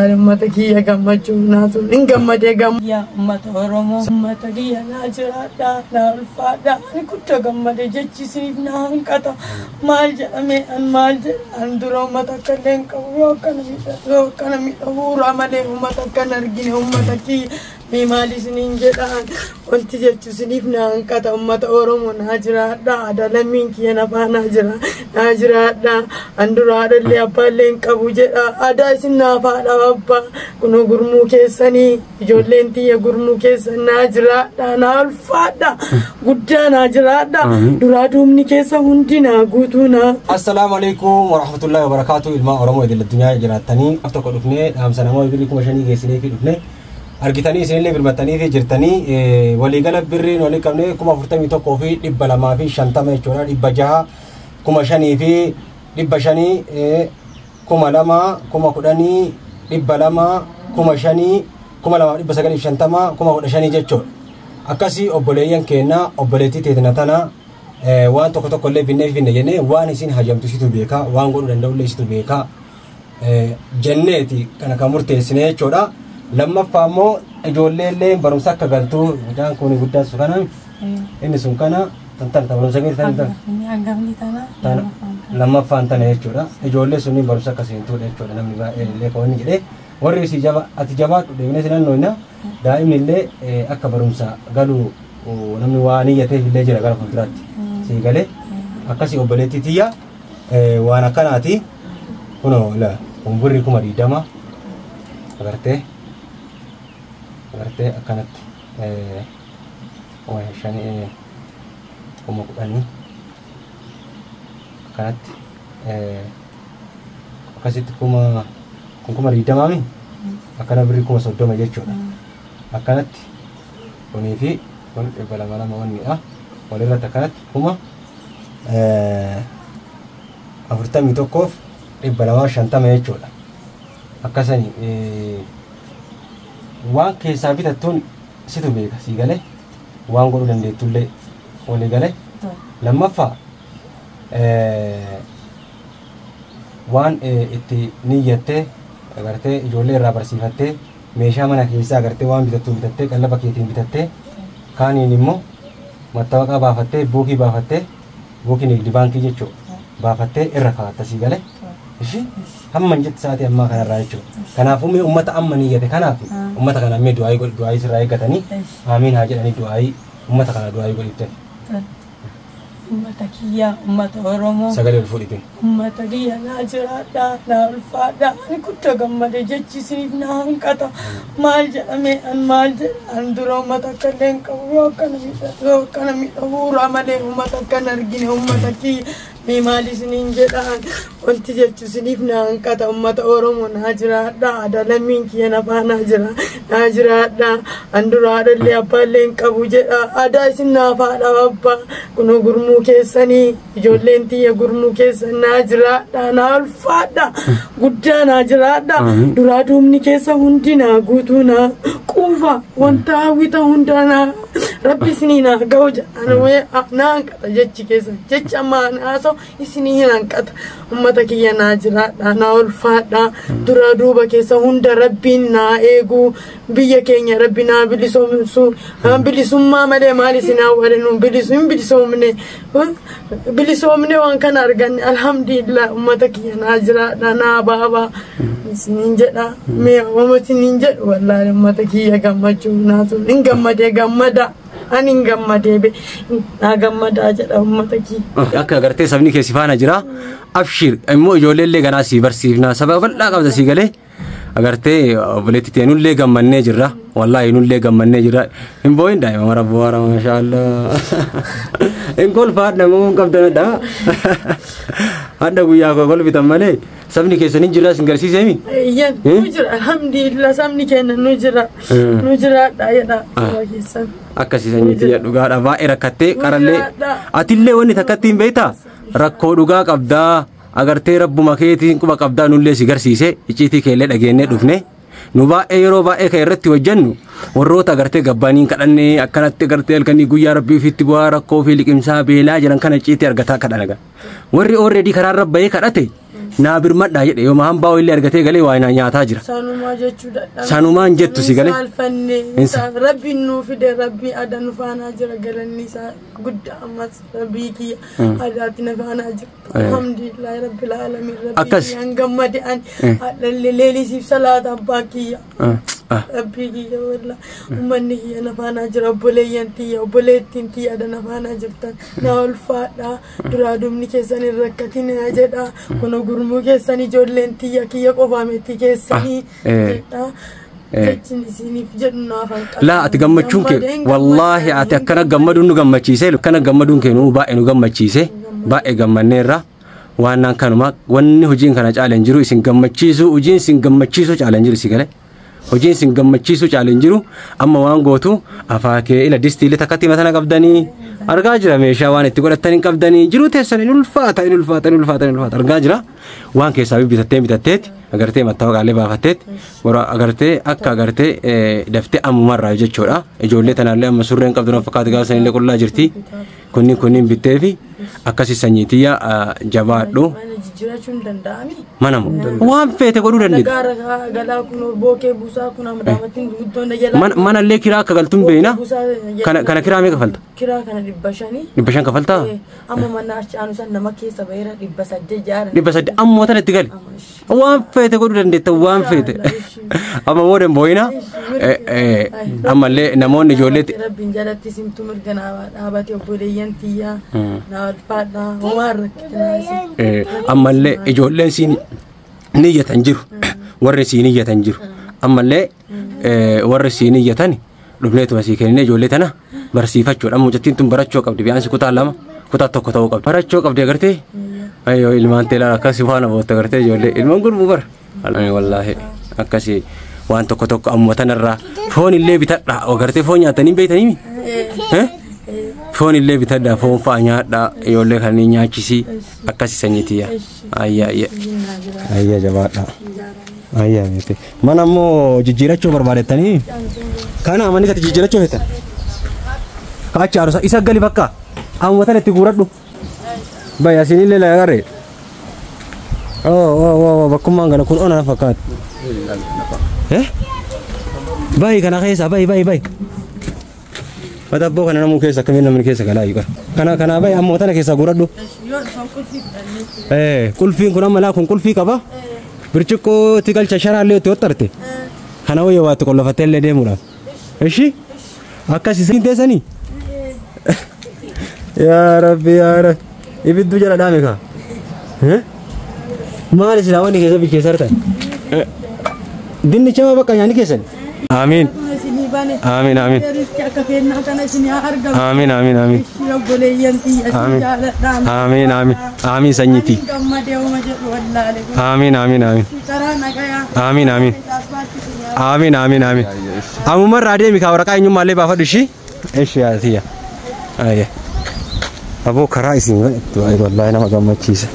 Uummata kiyya gammachuu naatu hin gammadee Yaa uummata Oromoo, uummata kiyya, naa jiraadhaa, naa ulfaadhaa. Ani guddaa gammadee jechi isiniif na hanqata. Maal jedhamee an maal jedha? An dura uummata akka illee hin qabu. Yoo akkana miidha, yoo akkana miidha huuraa malee uummata akka hin argine. Uummata kiyya, mee maal isiniin jedhaan? Wanti jechu isiniif na hanqata. Uummata Oromoo, naa jiraadhaa. Aadaa lammiin kiyya nafaa naa jira, naa jiraadhaa. An dura haadhallee abbaallee hin qabu jedha. Aadaa isin naaf haadha abbaa. Kunoo gurmuu keessanii, ijoolleen tiyya gurmuu keessan. Naa jiraadhaa, naa ulfaadhaa, guddaa naa jiraadhaa. Duraa duubni keessa hundi naa guutuu naa. Assalaamu alaikum warahmatullahi wabarakatuh. Ilmaan Oromoo idil addunyaa jiraattanii, af tokko dhufnee dhaamsa namoota birrii 5,000 geessinee fi dhufnee argitanii, isinillee birmattanii fi jirtanii. Waliigala birriin walii qabnee 41,250 jechuudha. 600, 5,500, 2,000, 10,000, 200, 5,000, 2,950, 15,000 jechuudha. Akkasii obboleeyyan keenya, obboleettii teetina tana waan tokko tokko illee binnee finne jennee, waan isin hajamtu isitu beekaa, waan godhuu danda'u illee isitu beekaa jenneeti kana kan murteessine jechuudha. Lammaffaa immoo ijoollee illee barumsa akka galtu, mucaan kun guddaa sun kana, inni sun kana, tan tana barumsa keessa tan Hangafni tana. Tana lammaffaan tana jechuudha. Ijoollee sunniin barumsa akka seentuudha jechuudha. Namni baay'een illee kan inni jedhee warri isii jaba ati jabaadhu deemnee si naannoo daa'imni illee akka barumsa galu namni waa niyyateef illee jira gara fuulduraatti. Sii galee? Akkasii obboleettii tiyya, waan akkanaati. Kunoo ila kun birrii 20,000 agartee akkanatti 5,000, 10,000 akkanatti, akkasitti kuma kun 20,000mi akkana birrii 30,000 jechuudha. Akkanatti kunii fi kun 200 lama wannidha. Walirratti akkanatti 41,250 jechuudha. Akkasani waan keessaa bitattuun situ beeka, sii galee, waan godhuu dandeettullee walii galee. Lammaffaa waan itti niyyattee agartee ijoollee irraa barsiifattee, meeshaa mana keessaa agartee waan bitattu bitattee, qallaba keetiin bitattee, kaaniin immoo mattawaqaa baafattee, buukii baafattee, buukii nigdi baankii jechuudha, baafattee irra kaa'atta, sii galee? Ishi hamma hin jette sa'aatii ammaa kanarraa jechuudha. Kanaafuu mee uummata amma niyyate kanaaf uummata kana mee du'aayii godhi, du'aayii sirraa eeggatanii aamiin haa jedhanii, du'aayii uummata kana du'aayii godhiifte. Uummata kiyya, uummata Oromoo. Sagalee ol fuudhite. Uummata kiyya, naa jiraadhaa, naa ulfaadhaa. Ani guddaa gammadee jechi isiniif na hanqata. Maal jedhamee an maal jedha? An dura uummata akka illee hin qabu. Yoo akkana miidha, yoo akkana miidha huuraa malee uummata akka hin argine. Uummata kiyya, mee maal isiniin jedhaan? Wanti jechu isiniif na hanqata. Uummata Oromoo, naa jiraadhaa. Aadaa lammiin kiyya nafaa naa jira, naa jiraadhaa. An dura haadhallee abbaallee hin qabu jedha. Aadaa isin naaf haadha abbaa. Kunoo gurmuu keessanii, ijoolleen tiyya gurmuu keessan. Naa jiraadhaa, naa ulfaadhaa, guddaa naa jiraadhaa. Duraa duubni keessa hundi naa guutuu, naa quufa. Wanta hawwita hundaa naa rabbi isinii naa ga'u jedhan. Naa hanqata jechi keessan, jechi ammaa ani haasa'u isinii hin hanqata. Uummata kiyya, naa jiraadhaa, naa ulfaadhaa. Duraa duuba keessa hunda rabbiin naa eegu. Biyya keenya rabbi naa bilisoomsu. Bilisummaa malee maal isin hawwale? Nu bilisu hin bilisoomne, bilisoomne waan kana arganne, alhamdulillah. Uummata kiyya, naa jiraadhaa, naa baabaa isiniin jedha. Mee wama isiniin jedhu wallaahi. Uummata kiyya gammachuu naatu hin gammadee gammada, ani hin gammadee be naa gammadaa jedha uummata kiyya. Akka agartee sabni kee si faana jira. Abshir, immoo ijoollee illee ganaa si barsiifna. Saba bal'aa qabda, sii galee? Agartee obboleetti ta'e, nullee gammannee jirra. Wallaahi nullee gammannee jirra. Hin boo'in daa'ima mara bu'aara, maashaallah. Hin kolfa hadha moo hin qabdanadha. Hadha guyyaa koo kolfitan malee sabni keessan hin jira, sin garsiiseemi. Ayyan, nu jira, alhamdulillah, sabni keenya nu jira, nu jiraadha jedha saba keessan. Akkasii sanyii tiyya, dhugaadha, baay'ee rakkattee qarallee. Atillee wanni takkatti hin beektaa, rakkoo dhugaa qabdaa, agartee rabbuma keetiin quba qabdaa, nullee si garsiise, icciitii keellee dhageennee dhufne. Nu baay'ee yeroo baay'ee kan irratti hojjennu warroota agartee gabbaaniin kadhannee akkanatti agartee halkanii guyyaa rabbii ofiitti bu'aa rakkoo fi liqimsaa beelaa jiran kana icciitii argataa kadhanaga. Warri already karaarra bahee kadhate Naa birmadhaa jedhe yooma hambaa illee argatee galee waa nyaataa jira. Sanumaa jechuu dadhabne. Sanumaan jettu si galee. Saalfanne. Rabbiin nuu fide rabbii ada nu faanaa jira galanni isaa guddaa ammas rabbii kiyya adaatti na faanaa jira. Alhamdulillahi rabbil alamin rabbii Akkas. kiyyaan gammade ani hadhallee leelisiif salaata abbaa kiyya. Rabbii kiyya walla uummanni kiyya na faanaa jira obboleeyyan tiyya obboleettiin tiyya ada na faanaa jirtan na ulfaadha duraa dubni keessan hin rakkatin na jedha kun gurmuu keessan ijoolleen tiyya kiyya qofaa miti keessanii jedha. Jechin isiniif jedhu naaf hanqata. Laa ati gammachuun kee wallaahi ati akkana gammaduun nu gammachiise akkana gammaduun kee nu baay'ee nu gammachiise baay'ee gammanneerra waan naan kanuma wanni hojiin kana caala hin jiru isin gammachiisu hojiin isin gammachiisu caala hin jiru si galee hojiin isin gammachiisu caala hin jiru amma waan gootu afaa kee ila distiilee takkatti matana qabdanii argaa jira meeshaa waan itti godhatan hin qabdanii jiru teessan hin ulfaata hin ulfaata hin ulfaata hin ulfaata argaa jira waan keessaa bitattee bitatteetti agartee mattaawaqaalee baafatteetti warra agartee akka agartee daftee ammumarraa jechuudha ijoollee tanaallee amma surreen qabdu na fakkaatu gaafa sanillee qullaa jirti kunniin kunniin bittee fi akkasi sanyiitiyya jabaadhu Mana jijjiirachuu hin danda'ami. mana moo waan feete godhuu dandeetta Dhagaa galaa kun bookee buusaa kun amadaamatiin gurguddoon jala. Manallee kiraa akka galtuun beeyna kana kana kiraa meeqa kafalta? Kiraa kana 500. 500 kafaltaa? Amma mana achi aanu san nama keessa baheera 800 jaara. 800 ammoo tana itti gali waan feete godhuu dandeetta waan feete amma booda hin boo'ina ammallee namoonni ijoolleetti Rabbiin jalatti simtu mirga naa dhaabate obboleeyyan tiyyaa naa ulfaadha homaa rakkitinaa isin. Ammallee ijoolleen siin niyyatan jiru warri siin niyyatan jiru ammallee warri siin niyyatan dhufneetuma sii kennine ijoollee tana barsiifachuudha mucattiin tun barachuu qabdi biyyaansi kutaa 2 kutaa 1 ta'uu qabdi barachuu qabdi agartee ayyoo ilmaan teelaa akkasii waan abootte agartee ijoollee ilmaan gurmuu bara wallaahi akkasii waan tokko tokko amma tanarraa foon illee bitadha agartee foon nyaatanii beeytanii foon illee bitadha foon fa'a nyaadha ijoollee kanneen nyaachisii akkasii sanyiitiyya ayya ayya ayya jabaadha ayya beekte mana ammoo jijjiirachuu barbaadettanii kana manni kati jijjiirachuu feetan kaacha arusa isa gali bakka amma tana itti guuradhu bayya isinillee la agarre oh oh oh bakkummaan kana kun ona na fakkaata bayi kana keessa bayi bayi bayi Mata abboo kana namuu keessa akkamiin namni keessa galaa jiru kana kana bayi amma tana keessa guuradhu Yoo dhufan qulfii fudhannee. Qulfiin kun amma laa kun qulfii qaba birciqqoo itti galcha sharaallee itti hoxxarte kana wayya waatti qollafattee illee deemuudhaaf ishi akkas isin teessanii yaa rabbi yaa rabbi ibiddu jala dhaame kaa maal isin wanni keessa bilcheessa artan dinnicha maa bakka nyaanni keessan amiin Isinii bane. amiin amiin Riski akka kennaa kana isinii haa argamu. amiin amiin amiin Ishii obboleeyyan tiyya isin jaaladha. amiin amiin amiin sanyiitii Gammadee uma jedhu wallaale. amiin amiin amiin Karaa nagayaa. amiin amiin amiin amiin amiin ammumarraa deemi kaa waraqaa eenyummaallee baafadhu ishii ishi yaatiyya ayya aboo karaa isin itti wallaahi nama gammachiisa.